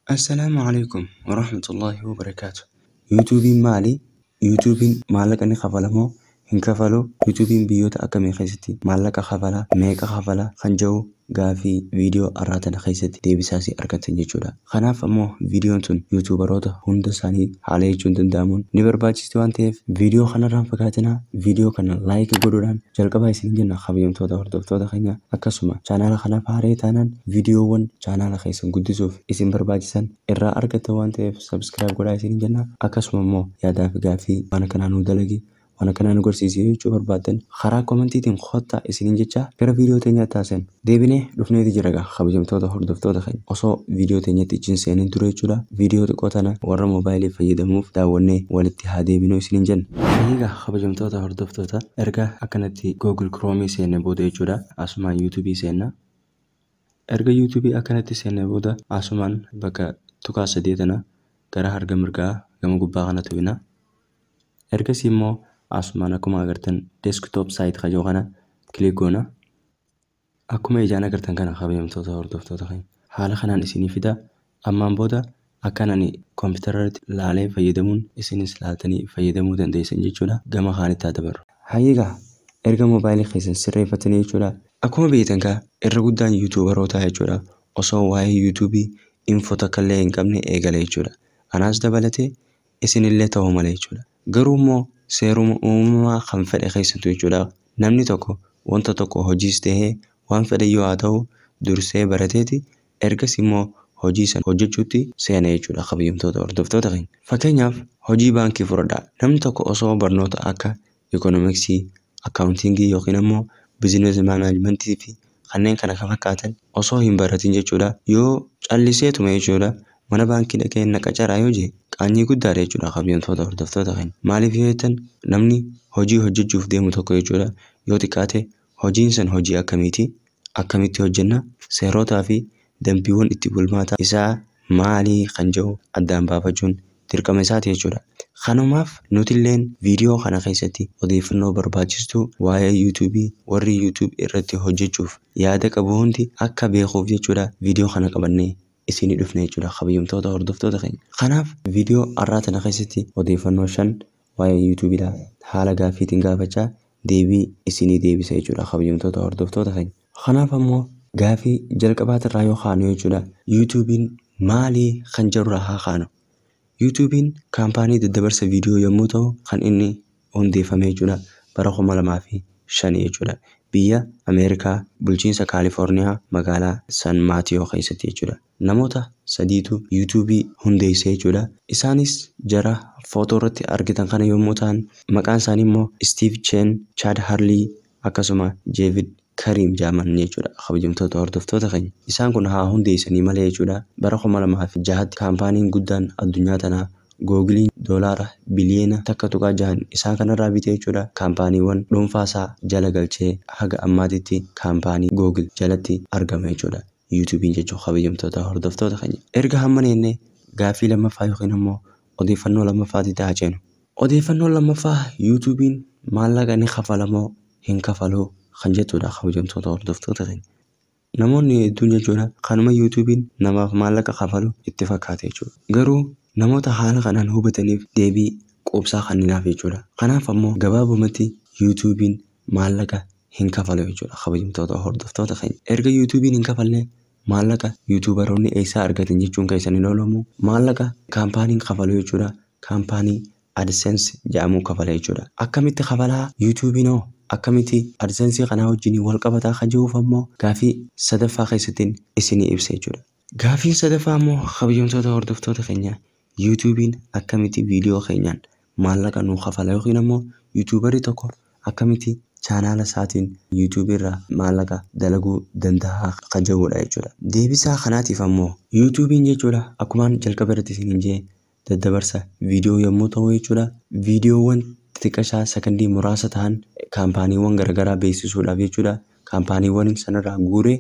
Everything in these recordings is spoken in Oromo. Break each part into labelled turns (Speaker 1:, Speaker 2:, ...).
Speaker 1: Assalaamu alaikum warahmatullaahi wabarakaatu. Yuutuubiin maali? Yuutuubiin maallaqa ni kafala moo hin kafalu? Yuutuubiin biyyoota akkamii keessatti maallaqa kafala? Meeqa kafala? Kan jedhu gaafii viidiyoo har'aa tana keessatti deebisaasii argattan jechuudha. Kanaaf ammoo viidiyoon tun yuutuubaroota hunda isaanii haala jechuun danda'amuun ni barbaachisti waan ta'eef viidiyoo kanarraa hin fagaatinaa. Viidiyoo kana like godhuudhaan jalqabaa isin jenna, kabajamtoota hordoftoota keenya. Akkasuma chaanaala kanaaf haaraa taanaan viidiyoowwan chaanaala keessan guddisuuf isin barbaachisan irraa argattan waan ta'eef subscribe godhaa isin jenna. Akkasuma immoo yaadaa fi gaafii waan akkanaa nuu dalagi, waan akkanaa nu garsiisi jechuu barbaaddan karaa commentiitiin kottaa isiniin jecha gara viidiyoo teenyaa taasen deebinee dhufneeti jira. Egaa kabajamtoota hordoftoota keenya, osoo viidiyoo teenyatti ichin seenin ture jechuudha, viidiyoo xiqqoo tana warra moobaayilii fayyadamuuf daawwannee walitti haa deebinuu isiniin jenna. Egaa kabajamtoota hordoftoota, erga akkanatti Google Chrome seenne booda jechuudha, asumaan YouTube seenna. Erga YouTube akkanatti seenne booda asumaan bakka tuqaa sadii tana gara harka mirgaa gama gubbaa kana tuqna. Ergasii immoo asumaan akkuma agartan desktop site kajoo kana click goona. Akkuma ijaan agartan kana, kabajamtoota hordoftoota keenya, haala kanaan isinii fida. Ammaan booda akkan ani koompitara irratti laalee fayyadamuun isinis laaltanii fayyadamuu dandeessan jechuudha. Gama kaanitti haa dabarru. Hayyeegaa, erga moobaayilii keessan sirreeffatanii jechuudha. Akkuma beektan kaa irra guddaan yuutuubarootaa jechuudha, osoo waa'ee yuutuubii info takka illee hin qabne eegale jechuudha. Anaas dabalatee isinillee ta'uu mala jechuudha. Garuu immoo seeruma uumamaa kan fedhe keessattuu jechuudha, namni tokko wanta tokko hojiis ta'ee waan fedhe yoo haa ta'u dursee barateeti ergas immoo hojii sana hojjechuutti seena jechuudha, kabajamtoota hordoftoota keenya. Fakkeenyaaf hojii baankii fudhadhaa. Namni tokko osoo barnoota akka ikoonomiksii, accountingii yookiin ammoo business managementii fi kanneen kana kan fakkaatan osoo hin baratin jechuudha, yoo calliseetuma jechuudha mana baankii dhaqee na qacaraa yoo jee, qaanyii guddaadha jechuudha, kabajamtoota hordoftoota keenya. Maaliif yoo jettan, namni hojii hojjechuuf deemu tokko jechuudha, yoo xiqqaate hojiin san hojii akkamiiti? Akkamitti hojjenna? Seerotaa fi dambiiwwan itti bulmaata isaa maalii kan jedhu addaan baafachuun dirqama isaati jechuudha. Kanumaaf nutilleen viidiyoo kana keessatti odeeffannoo barbaachistuu waa'ee yuutuubii warri YouTube irratti hojjechuuf yaada qabu hundi akka beekuuf jechuudha viidiyoo kana qabannee isinii dhufne jechuudha, kabajamtoota hordoftoota keenya. Kanaaf viidiyoo har'aa tana keessatti odeeffannoo 5 waa'ee yuutuubiidha haala gaaffiitiin gaafachaa deebii isinii deebisa jechuudha, kabajamtoota hordoftoota keenya. Kanaaf ammoo gaafii jalqabaatirraa yoo kaanu jechuudha, yuutuubiin maalii kan jedhurraa haa kaanu. Yuutuubiin kaampaanii daddabarsa viidiyoo yommuu ta'u kan inni hundeeffame jechuudha bara 2005 jechuudha. Biyya Ameerikaa, bulchiinsa Kaalifoorniyaa, magaalaa San Maatiyoo keessatti jechuudha. Namoota sadiitu yuutuubii hundeesse jechuudha. Isaanis jara footoo irratti argitan kana yommuu ta'an maqaan isaanii immoo Steve Chen, Chad Hurley akkasuma Jawed Karim jedhaman jechuudha, kabajamtoota hordoftoota keenya. Isaan kun haa hundeessanii malee jechuudha, bara 2006tti kaampaaniin guddaan addunyaa tanaa Googiliin doolaara biliyeena 1.6n isaan kanarraa bitee jechuudha, kaampaaniiwwan dhuunfaasaa jala galchee haga ammaatitti kaampaanii Google jalatti argama jechuudha. Yuutuubiin jechuun, kabajamtoota hordoftoota keenya. Erga hamma jennee gaaffii lammaffaa yookiin immoo odeeffannoo lammaffaatti haa ceenu. Odeeffannoon lammaffaa yuutuubiin maallaqa ni kafala moo hin kafaluu kan jettudha, kabajamtoota hordoftoota keenya. Namoonni hedduun jechuudha kanuma yuutuubiin namaaf maallaqa kafalu itti fakkaate jechuudha. Garuu namoota haala kanaan hubataniif deebii quubsaa kenninaaf jechuudha. Kanaaf ammoo gabaabumatti yuutuubiin maallaqa hin kafalu jechuudha, kabajamtoota hordoftoota keenya. Erga yuutuubiin hin kafalle maallaqa yuutuubaroonni eessaa argatan jechuun keessan hin oolamu. Maallaqa kaampaaniin kafalu jechuudha, kaampaanii AdSense jedhamu kafala jechuudha. Akkamitti kafalaa, yuutuubiin hoo akkamitti AdSense kanaa wajjin wal qabataa kan jiruuf ammoo gaafii sadaffaa keessatti isinii ibsa jechuudha. Gaafiin sadaffaa ammoo, kabajamtoota hordoftoota keenya, yuutuubiin akkamitti viidiyoo keenyaan maallaqa nuu kafala yookiin ammoo yuutuubarii tokko akkamitti chaanaala isaatiin yuutuubii irraa maallaqa dalaguu danda'a kan jedhudha jechuudha. Deebisaa kanaatiif ammoo yuutuubiin jechuudha, akkumaan jalqaba irratti isiniin jee, daddabarsa viidiyoo yommuu ta'u jechuudha, viidiyoowwan xixiqqashaa sakandii muraasa ta'an kaampaaniiwwan garaagaraa beeksisuudhaaf jechuudha, kaampaaniiwwan sanarraa guuree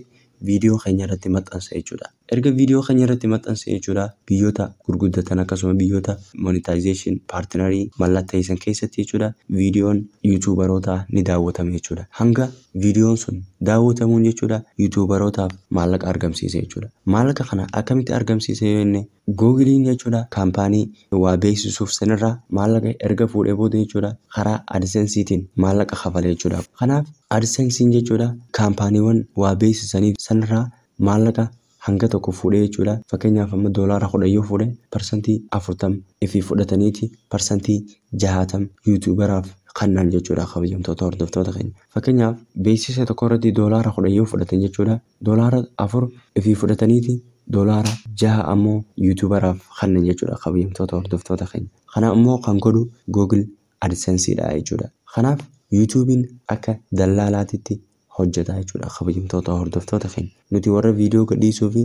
Speaker 1: viidiyoo keenya irratti maxxansa jechuudha. Erga viidiyoo keenya irratti maxxanse jechuudha biyyoota gurguddatan akkasuma biyyoota monetization partnerii mallatteessan keessatti jechuudha viidiyoon yuutuubarootaa ni daawwatama jechuudha. Hanga viidiyoon sun daawwatamuun jechuudha yuutuubarootaaf maallaqa argamsiisa jechuudha. Maallaqa kana akkamitti argamsiisa yoo jenne Googiliin jechuudha kaampaanii waa beeksisuuf sanirraa maallaqa erga fuudhee booda jechuudha karaa AdSenseetiin maallaqa kafala jechuudha. Kanaaf AdSense'n jechuudha kaampaaniiwwan waa beeksisaniif sanirraa maallaqa hanga tokko fuudhee jechuudha. Fakkeenyaaf amma $10 yoo fuudhe 40% ifii fudhataniiti 60% yuutuubaraaf kennan jechuudha kabajamtoota hordoftoota keenya. Fakkeenyaaf beeksisa tokko irratti $10 yoo fudhatan jechuudha $4 ifii fudhataniiti $6 ammoo yuutuubaraaf kennan jechuudha kabajamtoota hordoftoota keenya. Kana ammoo kan godhu Google AdSenseedha jechuudha. Kanaaf yuutuubiin akka dallaalaatitti hojjeta jechuudha kabajamtoota hordoftoota keenya. Nuti warra viidiyoo gadhiisuu fi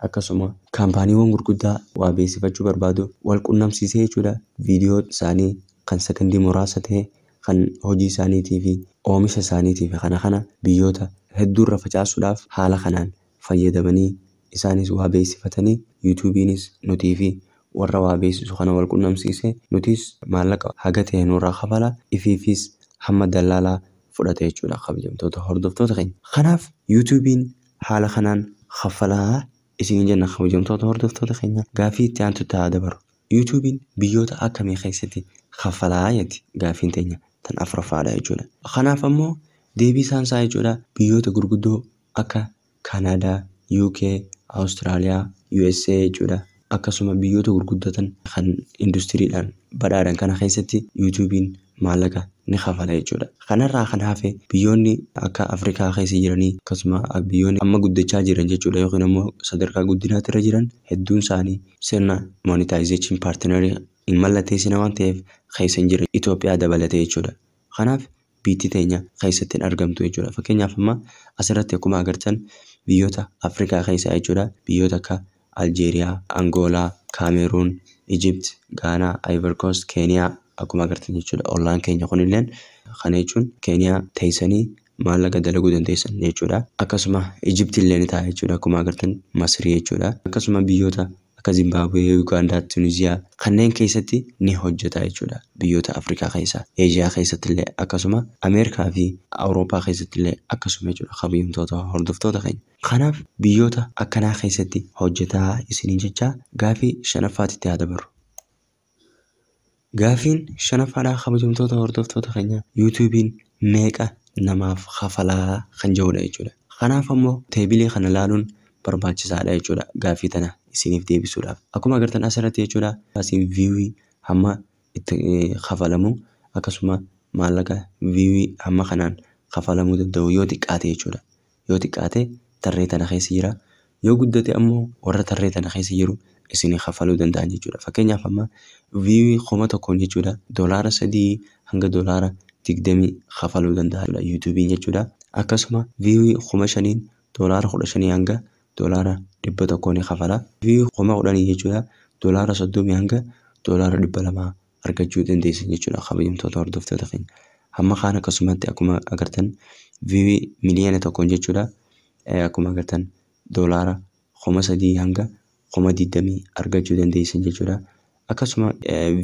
Speaker 1: akkasuma kaampaaniiwwan gurguddaa waa beeksifachuu barbaadu wal qunnamsiisee jechuudha viidiyoo isaanii kan sekondii muraasa ta'e kan hojii isaaniitii fi oomisha isaaniitii fi kana kana biyyoota hedduurra facaasuudhaaf haala kanaan fayyadamanii isaanis waa beeksifatanii yuutuubiinis nutii fi warra waa beeksisu kana wal qunnamsiisee nutis maallaqa haga ta'e nurraa kafala ifiifis hamma dallaalaa fudhate jechuudha kabajamtoota hordoftoota keenya. Kanaaf yuutuubiin haala kanaan kaffalaa isin jenna kabajamtoota hordoftoota keenya gaaffii itti aantu ta'a dabaru. Yuutuubiin biyyoota akkamii keessatti kaffalaa jetti gaaffiin teenya tan afuraffaadha jechuudha. Kanaaf ammoo deebii isaan isaa jechuudha biyyoota gurguddoo akka Kanaadaa, UK, Awustiraaliyaa, USA jechuudha. Akkasuma biyyoota gurguddatan kan industiriidhaan badhaadhan kana keessatti yuutuubiin maallaqa ni kafala jechuudha. Kanarraa kan hafe biyyoonni akka Afrikaa keessa jiranii akkasuma biyyoonni amma guddachaa jiran jechuudha yookiin ammoo sadarkaa guddinaatti irra jiran hedduun isaanii sirna monetization partnerii hin mallatteessine waan ta'eef keessa hin jiran Itoophiyaa dabalatee jechuudha. Kanaaf biyyi teenya keessatti hin argamtu jechuudha. Fakkeenyaaf amma asirratti akkuma agartan biyyoota Afrikaa keessaa jechuudha biyyoota akka Aljeeriyaa, Angoolaa, Kaameruun, Ijipt, Gaanaa, Ivory Coast, Keeniyaa akkuma agartan jechuudha. Ollaan keenya kunilleen kana jechuun Keeniyaa teessanii maallaqa dalaguu dandeessan jechuudha. Akkasuma Ijipti illee ni ta'a jechuudha. Akkuma agartan Masrii jechuudha. Akkasuma biyyoota akka Zimbaabuwee, Ugaandaa, Tuniziyaa kanneen keessatti ni hojjeta jechuudha. Biyyoota Afrikaa keessa, Eeshiyaa keessatti illee akkasuma Ameerikaa fi Awurooppaa keessatti illee akkasuma jechuudha. Kabajamtoota hordoftoota keenya. Kanaaf biyyoota akkanaa keessatti hojjetaa isiniin jecha gaaffii shanaffaatti haa dabarru. Gaaffiin shanaffaadhaa kabajamtoota hordoftoota keenya yuutuubiin meeqa namaaf kafalaa kan jedhudha jechuudha. Kanaaf ammoo teebilee kana ilaaluun barbaachisaadha jechuudha gaaffii tana isiniif deebisuudhaaf. Akkuma agartan asirratti jechuudha asiin viiwii hamma itti kafalamu akkasuma maallaqa viiwii hamma kanaan kafalamuu danda'u yoo xiqqaate jechuudha. Yoo xiqqaate tarree tana keessa jira. Yoo guddate ammoo warra tarree tana keessa jiru isinii kafaluu danda'an jechuudha. Fakkeenyaaf amma viiwii 1000 jechuudha $3 hanga $20 kafaluu danda'a yuutuubiin jechuudha. Akkasuma viiwii 5000 $15 hanga $100 ni kafala. Viiwii 10,000 jechuudha $30 hanga $200 argachuu dandeessan jechuudha kabajamtoota hordoftoota keenya. Hamma kaan akkasumatti akkuma agartan viiwii 1,000,000 jechuudha akkuma agartan $3,000 hanga 20,000 argachuu dandeessan jechuudha. Akkasuma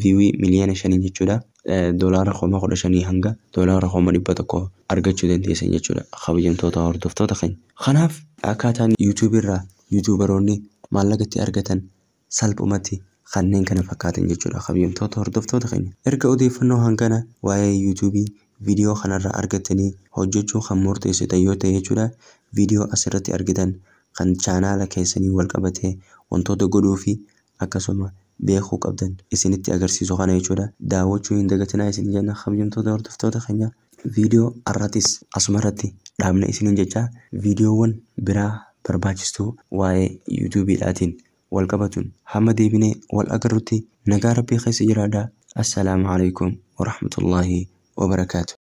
Speaker 1: viiwii 5,000,000 jechuudha $15,000 hanga $100,000 argachuu dandeessan jechuudha kabajamtoota hordoftoota keenya. Kanaaf akkaataan yuutuubii irraa yuutuubaroonni maallaqa itti argatan salphumatti kanneen kana fakkaatan jechuudha kabajamtoota hordoftoota keenya. Erga odeeffannoo hangana waa'ee yuutuubii viidiyoo kanarraa argattanii hojjechuu kan murteessitan yoo ta'e jechuudha viidiyoo asirratti argitan kan chaanaala keessanii wal qabatee wantoota godhuu fi akkasuma beekuu qabdan isinitti agarsiisu kana jechuudha. Daawwachuu hin dagatinaa isin jenna kabajamtoota hordoftoota keenya. Viidiyoo har'aatis asumarratti dhaabna isiniin jecha viidiyoowwan biraa barbaachistuu waa'ee yuutuubiidhaatiin wal qabatuun hamma deebinee wal agarrutti nagaa rabbii keessa jiraadhaa. Assalaamu alaikum warahmatullaahi wabarakaatu.